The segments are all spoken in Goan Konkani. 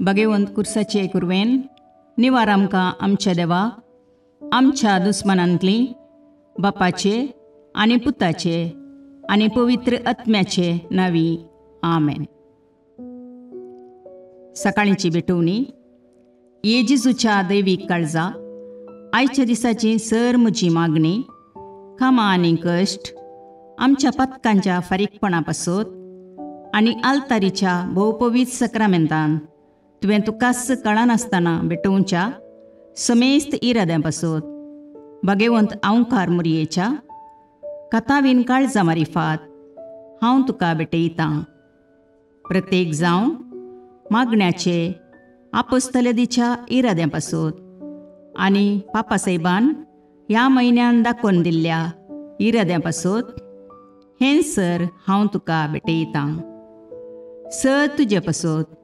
भगेवंत कुर्साचे कुरवेन निवार आमकां आमच्या देवा आमच्या दुस्मनांतली बापाचे आनी पुताचे आनी पवित्र आत्म्याचे नांवी आमेन. सकाळींची भेटवणी. ये जेजूच्या दैवीक काळजा, आयच्या दिसाची सर म्हजी मागणी, कामां आनी कश्ट आमच्या पथकांच्या फारीकपणा पासत आनी आल्तारीच्या भोवपवीत सक्रामेंतान तुवें तुकाच कळनासतना भेटोवच्या समेस्त इराद्यां पासत भगेवंत आंवकार मुरयेच्या कथावीन काळजा मारिफात हांव तुका भेटयतां. प्रत्येक जावं मागण्याचे आपोस्तलदीच्या इराद्यां पासत आनी पापासाहेबान ह्या म्हयन्यान दाखोवन दिल्ल्या इराद्यां पासत हें सर हांव तुका भेटयतां. सर तुजे पासत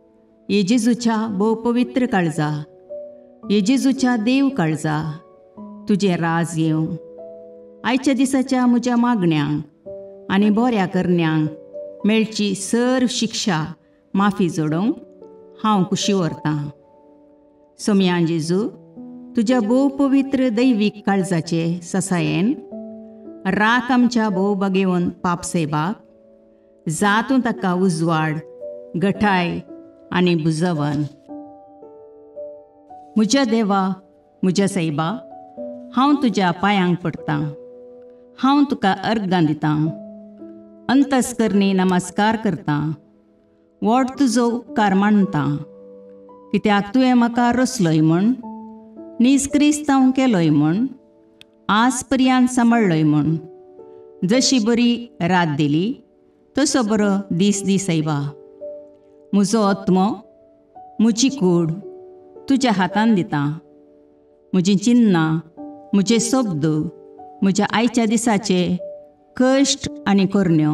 ये जेजूच्या भोव पवित्र काळजा, ये जेजूच्या देव काळजा, तुजें राज येवं. आयच्या दिसाच्या म्हज्या मागण्यांक आनी बऱ्या करण्यांक मेळची सर शिक्षा माफी जोडोवंक हांव खुशी व्हरतां. सोमया जेजू, तुज्या भोव पवित्र दैवीक काळजाचे ससायेन राख आमच्या भोव बगेवन पापसेबाक, जातूं ताका उजवाड गठाय आनी बुजवन. म्हज्या देवा, म्हज्या सायबा, हांव तुज्या पांयांक पडटां, हांव तुका अर्गां दितां, अंतस्करणी नमस्कार करतां, व्हड तुजो उपकार मानतां, कित्याक तुवें म्हाका रचलोय म्हूण, नीज क्रिस्तांव केलोय म्हूण, आज पर्यंत सांबाळ्ळोय म्हूण. जशी बरी रात दिली तसो बरो दीस दी सायबा. म्हजो आत्मो, म्हजी कूड तुज्या हातान दितां. म्हजीं चिन्नां, म्हजे शब्द, म्हज्या आयच्या दिसाचे कश्ट आनी करण्यो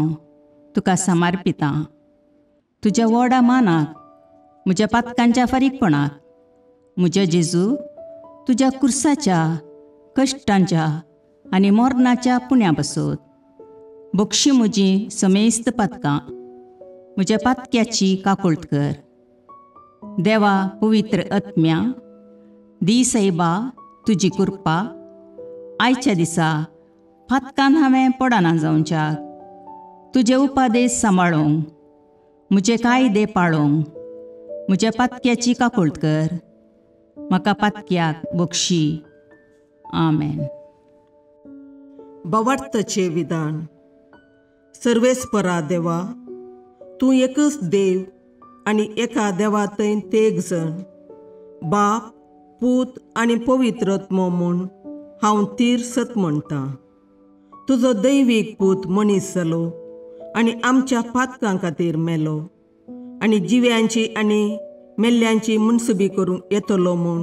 तुका समर्पितां. तुज्या व्हडा मानाक, म्हज्या पातकांच्या फारीकपणाक, म्हज्या जेजू तुज्या कुर्साच्या कश्टांच्या आनी मरणाच्या पुण्या पासत बक्षी म्हजी समेस्त पातकां, म्हज्या पातक्याची काकुळट कर. देवा पवित्र आत्म्या, दी सायबा तुजी कृपा आयच्या दिसा पातकान हांवें पडना जावच्याक, तुजे उपादेश सांबाळूंक, म्हजे कायदे पाळूंक म्हज्या पातक्याची काकुळट कर. म्हाका पातक्याक बक्षी. आमेन. बवार्थाचें विधान. सर्वेस्परा देवा, तूं एकच देव आनी एका देवा थंय तेग जण, बाप, पूत आनी पवित्र आत्मो म्हूण हांव तीर सत म्हणटां. तुजो दैवीक पूत मनीस जालो आनी आमच्या पातकां खातीर मेलो आनी जिव्यांची आनी मेल्ल्यांची मुनसुबी करूंक येतलो म्हूण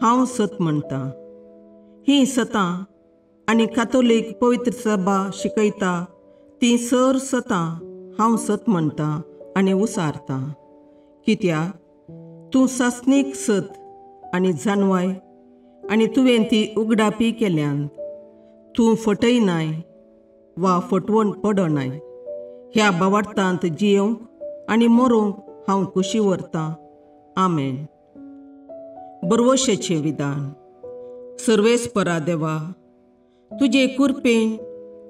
हांव सत म्हणटां. हीं सतां आनी कातोलीक पवित्र सभा शिकयता तीं सर सतां हांव सत म्हणटां आनी उसारतां. कित्याक तूं सासणीक सत आनी जानवाय आनी तुवें ती उगडापी केल्यान. तूं फटयनाय वा फटवण पडनाय. ह्या बावार्थांत जियोवंक आनी मरोंक हांव खुशी व्हरतां. आमेन. बरवशेचें विधान. सर्वेस्परा देवा, तुजे कुरपेन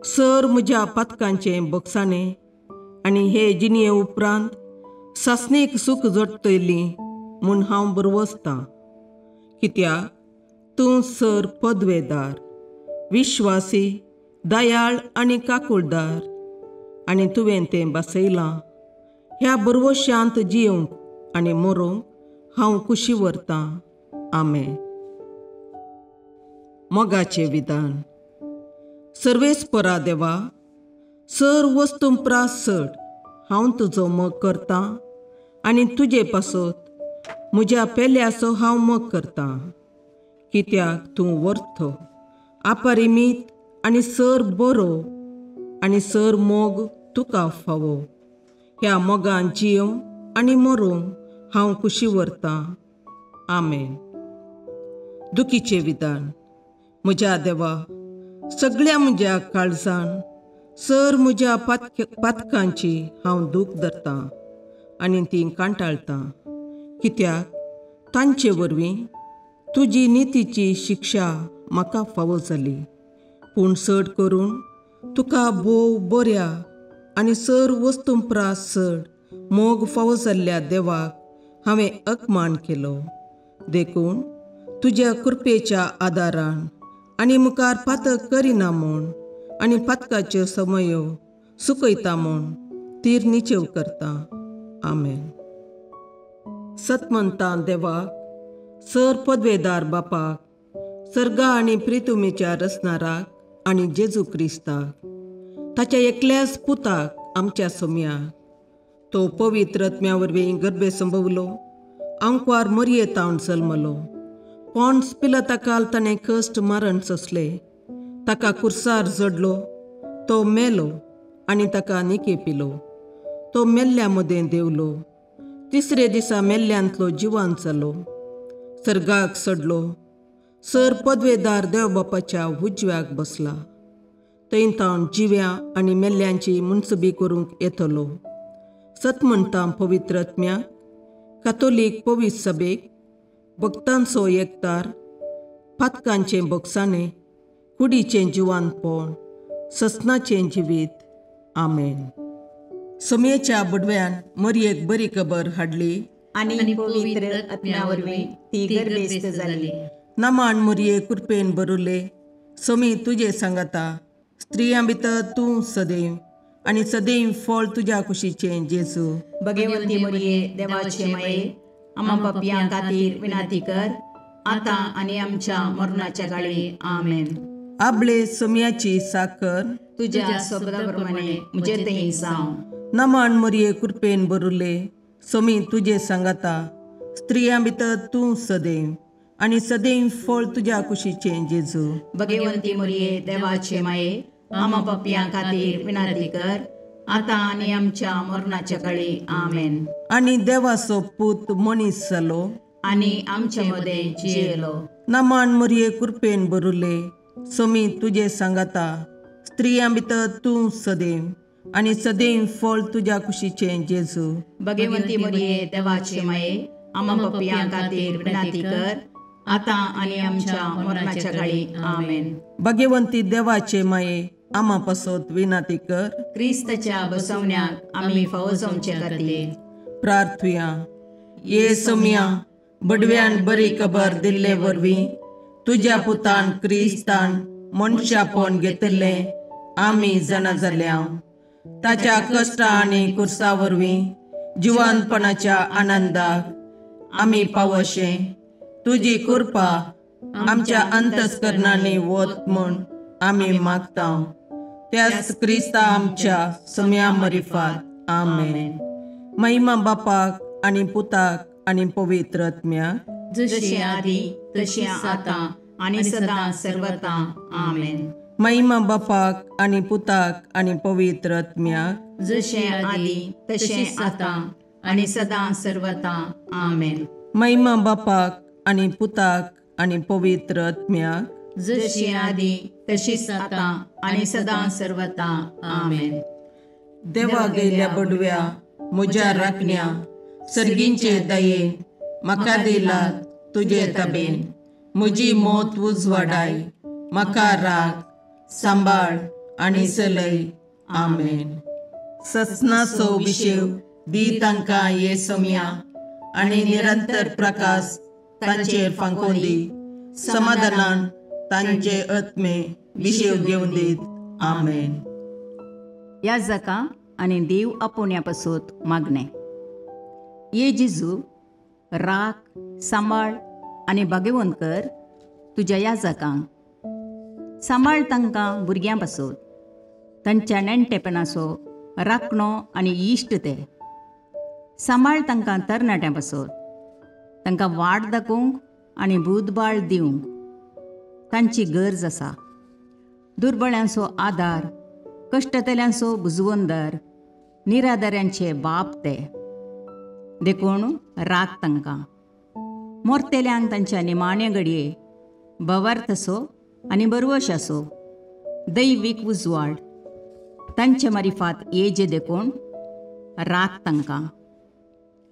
सर म्हज्या पातकांचें बक्षाणें आनी हे जिणये उपरांत सासणीक सूख जोडटली म्हूण हांव बरवसतां. कित्याक तूं सर पदवेदार, विश्वासी, दयाळ आनी काकुळदार आनी तुवें तें बसयलां. ह्या बरवशांत जियोवंक आनी मरोंक हांव खुशी व्हरतां. आमेन. मोगाचें विधान. सर्वेस्परा देवा, सर वस्तूं प्रास चड हांव तुजो मोग करतां आनी तुजे पासत म्हज्या पेल्याचो हांव मोग करतां. कित्याक तूं वर्थ, अपरिमीत आनी सर बरो आनी सर मोग तुका फावो. ह्या मोगान जियोवंक आनी मरोंक हांव खुशी व्हरतां. आमेन. दुखीचें विधान. म्हज्या देवा, सगळ्या म्हज्या काळजान सर म्हज्या पातकांची हांव दूख धरतां आनी ती कांटाळटां. कित्याक तांचे वरवीं तुजी नितीची शिक्षा म्हाका फावो जाली. पूण चड करून तुका भोव बऱ्या आनी सर वस्तूं प्रास चड मोग फावो जाल्ल्या देवाक हांवें अपमान केलो. देखून तुज्या कृपेच्या आदारान आनी मुखार पातक करिना म्हूण आनी पातकाच्यो समयो सुकयता म्हूण तीर निचेव करता. आमेन. सतमंता देवाक, सर पदवेदार बापाक, सर्गा आनी प्रितुमेच्या रचणाराक आनी जेजू क्रिस्ताक, ताच्या एकल्याच पुताक आमच्या सोम्याक, तो पवित्र आत्म्या वरवीं गर्भे संभवलो, आंकवार मरये तावन जल्मलो, पॉन्स पिलाता ताणें कश्ट मारण सोंसले, ताका कुर्सार जडलो, तो मेलो आनी ताका निके पिलो, तो मेल्ल्या मदें देंवलो, तिसरे दिसा मेल्ल्यांतलो जिवान जालो, सर्गाक चडलो, सर पदवेदार देवबापाच्या उजव्याक बसला, थंय तावन जिव्या आनी मेल्ल्यांची मुनसबी करूंक येतलो. सत म्हणटा पवित्र आत्म्याक, कातोलीक पवित्र सभेक, भक्तांचो एकतार, पातकांचें भोगसाणें, कुडीचें जिवानपण, ससनाचें जिवीत. आमेन. सोमयेच्या बुडव्यान मरयेक बरी खबर हाडली आनी पवित्र आत्म्या वरवीं ती गर्भेस्त जाली. नमान मरये कृपेन भरुले, सोमी तुजे सांगाता, स्त्रियां भितर तूं सदैव आनी सदैव फळ तुज्या कुशीचें जेजू. भगवंती मरये देवाचे माये, आमा पापयां खातीर विनंती कर, आतां आनी आमच्या मरणाच्या काळी. आमेन. आबळे सोमयाची साकर तुज्या शब्दा प्रमाणे म्हजे थंय जावं. नमान मरये कृपेन भरुले, सोमी तुजे सांगाता, स्त्रियां भितर तूं सदैव आनी सदैव फळ तुज्या कुशीचें जेजू. भगवंती मरये देवाचे माये, आमा पापयां खातीर विनंती कर, आतां आनी आमच्या मरणाच्या काळी. आमेन. आनी देवाचो पूत मनीस जालो आनी आमच्या मदें जियेलो. नमान मरये कृपेन भरुले, सोमी तुजे सांगाता, स्त्रियां भितर तूं सदैव आनी सदैव फळ तुज्या कुशीचें जेजू. भगवंती मरये देवाचे माये, आमा पापयां खातीर विनंती कर, आतां आनी आमच्या मरणाच्या काळी. आमेन. भगवंती देवाचे माये, आमा पासत विनंती कर, क्रिस्ताच्या बसवण्याक आमी फावो जावचे खातीर. प्रार्थुया. ये सोमया, बडव्यान बरी खबर दिल्ले वरवीं तुज्या पुतान क्रिस्तान मनशापण घेतिल्लें आमी जाणा जाल्या. ताच्या कश्टा आनी कुर्सा वरवीं जिवानपणाच्या आनंदाक आमी पावशें तुजी कृपा आमच्या अंतस्करणांनी वत म्हूण आमी मागता. त्याच क्रिस्ता आमच्या सम्या मरिफात. आमेन. महिमा बापाक आनी पुताक आनी पवित्र आत्म्याक, जशी आदी तशी आतां आनी सदां सर्वता. आमेन. महिमा बापाक आनी पुताक आनी पवित्र आत्म्याक, जशें आदी तशें आतां आनी सदां सर्वता. आमेन. महिमा बापाक आनी पुताक आनी पवित्र आत्म्याक, जशी आदी तशीच आतां आनी सदां सर्वता. आमेन. देवा गेल्या बडव्या म्हज्या राखण्या, सर्गींचे दयेन म्हाका दिला तुजे तबेन, म्हजी मौत उजवाडाय, म्हाका राख सांबाळ आनी चलय. आमेन. ससनाचो विशेव दी तांकां ये सोम्या आनी निरंतर प्रकाश तांचेर फांकोवन दी, समाधानान तांचे आत्मे विशेव घेवन दीत. आमेन. ह्या जाका आनी देव आपोवण्या पासत मागणें. ये जेजू, राख सांबाळ आनी भाग्यवंत कर तुज्या ह्या जाकांक. सांबाळ तांकां भुरग्यां पासत, तांच्या नेणटेपणाचो राखणो आनी इश्ट ते. सांबाळ तांकां तरणाट्यां पासत, तांकां वाट दाखोवंक आनी बुदबाळ दिवंक तांची गरज आसा. दुर्बळ्यांचो आदार, कश्टतल्यांचो बुजवंदर, निराधाऱ्यांचे बाप ते. देखून राख तांकां. मोरतेल्यांक तांच्या निमाण्या घडये भवार्थ असो आनी बरवश असो दैवीक उजवाड तांचे मारिफात येजे. देखून राख तांकां.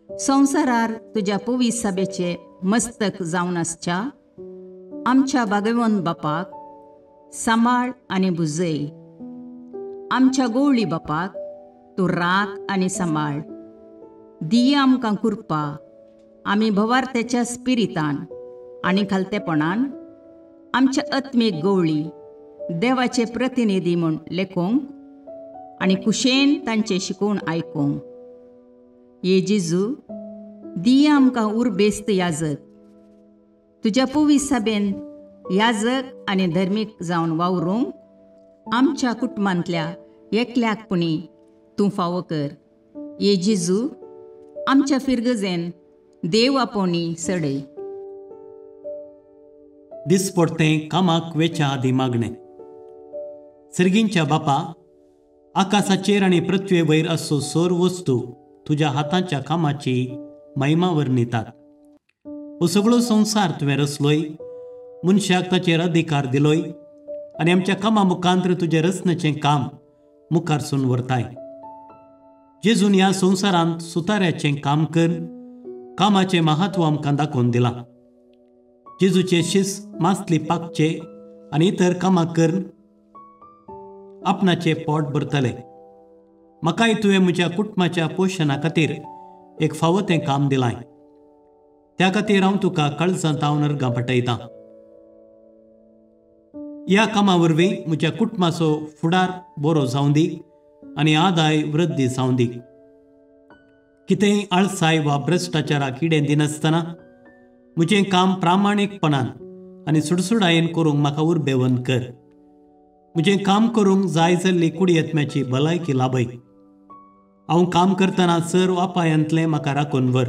संवसारार तुज्या पवित्र सभेचे मस्तक जावन आसच्या आमच्या भागवंत बापाक सांबाळ आनी भुजय. आमच्या गोवळी बापाक तूं राख आनी सांबाळ. दिया आमकां कृपा आमी भवार्थ्याच्या स्पिरितान आनी खालतेपणान आमच्या आत्मीक गोवळी देवाचे प्रतिनिधी म्हूण लेखूंक आनी कुशेन तांचें शिकोवन आयकूंक. ये जेजू, दिया आमकां उर्बेस्त याजक, तुज्या पवित्र सभेन याजक आनी धर्मीक जावन वावरूंक आमच्या कुटुंबांतल्या एकल्याक पुणी तूं फावो कर. ये जेजू, आमच्या फिरगजेन देव आपोवणी सडय. दिसपडतें कामाक वेच्या आदी मागणें. सर्गींच्या बापा, आकाशाचेर आनी पृथ्वे वयर असो सोर वस्तू तुज्या हाताच्या कामाची महिमा वर्णितात. हो सगळो संवसार तुवें रचलोय, मनशाक ताचेर अधिकार दिलोय आनी आमच्या कामा मुखांतर तुजें रचनेचें काम मुखारसून व्हरताय. जेजून ह्या संवसारांत सुताऱ्याचें काम कर कामाचें महत्व आमकां दाखोवन दिलां. जेजूचे शिस मासली पाकचे आनी इतर कामां करून आपणाचें पोट भरतले. म्हाकाय तुवें म्हज्या कुटुंबाच्या पोशणा खातीर एक फावो तें काम दिलां, त्या खातीर हांव तुका काळजांत हांव अर्गां पाठयतां. ह्या कामा वरवीं म्हज्या कुटुंबाचो फुडार बरो जावं दी आनी आदाय वृद्धी जावं दी. कितेंय आळसाय वा भ्रश्टाचाराक किडें दिनासतना म्हजें काम प्रामाणीकपणान आनी सुडसुडायेन करूंक म्हाका उर्बेवंत कर. म्हजें काम करूंक जाय जाल्ली कुडयेत्म्याची भलायकी लाभय. हांव काम करतना सर अपायांतलें म्हाका राखून व्हर.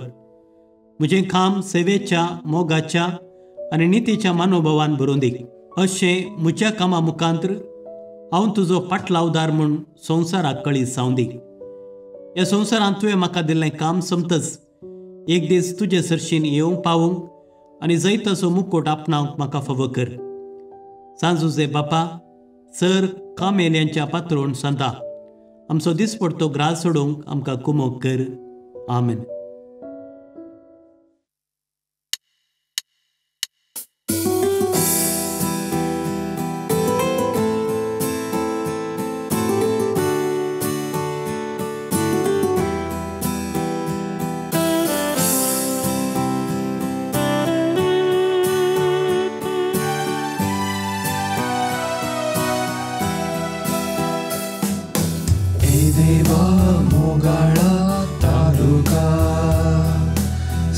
म्हजें काम सेवेच्या, मोगाच्या आनी नितीच्या मनोभावान भरून दी. अशें म्हज्या कामा मुखांतर हांव तुजो पाटलावदार म्हूण संवसाराक कळीत जावं दी. ह्या संवसारांत तुवें म्हाका दिल्लें काम सोंपतच एक दीस तुजे सरशीन येवंक पावूंक आनी जैताचो मुकोट आपणावंक म्हाका फावो कर. सांजुजे बापा, सर कामेल्यांच्या पात्रोण सांता, आमचो दिसपडतो ग्रास सोडूंक आमकां कुमोक कर. आमेन.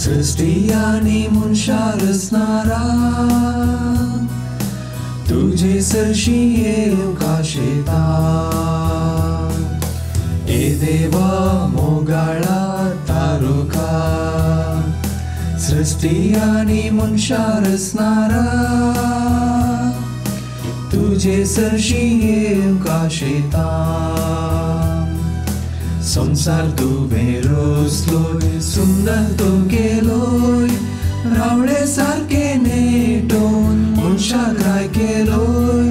सृष्टी मनशा रचणारा तुझे सरशी येवंक आशेता. ए देवा मोगाळा तारुका, सृष्टी आनी मनशा रचणारा तुझे सरशी येवंक आशेता. संसार तुवें रचलोय, सुंदर तूं केलोय, रावळे सारके नेटोवन मनशाक राय केलोय.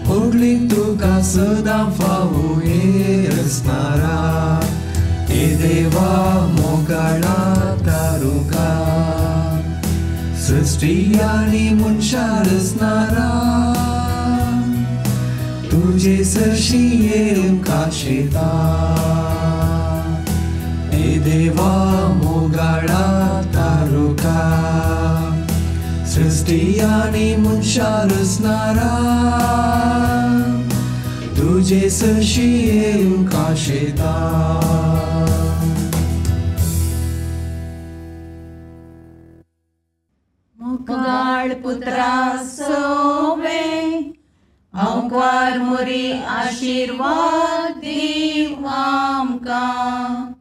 होगली तुका सदां फावो हे रचणारा, हे देवा मोगाळा तारुका, सृष्टी आनी मनशा रचणारा तुझे सरशी येवंक आशेता. हे देवा मोगाळा तारुका, सृष्टी आनी मनशा रचणारा तुझे सरशी येवंक आशेता. मोगाळ पुत्रा सोवे हांवकार मोरी आशिर्वाद दीव आमकां.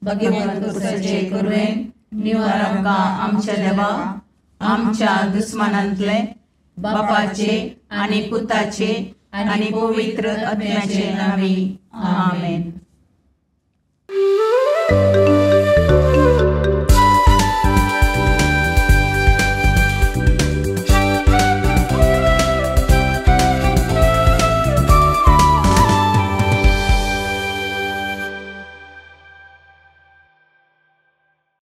भगवंत पुरुषाचे कुरवेन निवार आमकां आमच्या देवा, आमच्या दुस्मानांतले बापाचे आनी पुताचे आनी पवित्र आत्म्याचे नांवी. आमेन.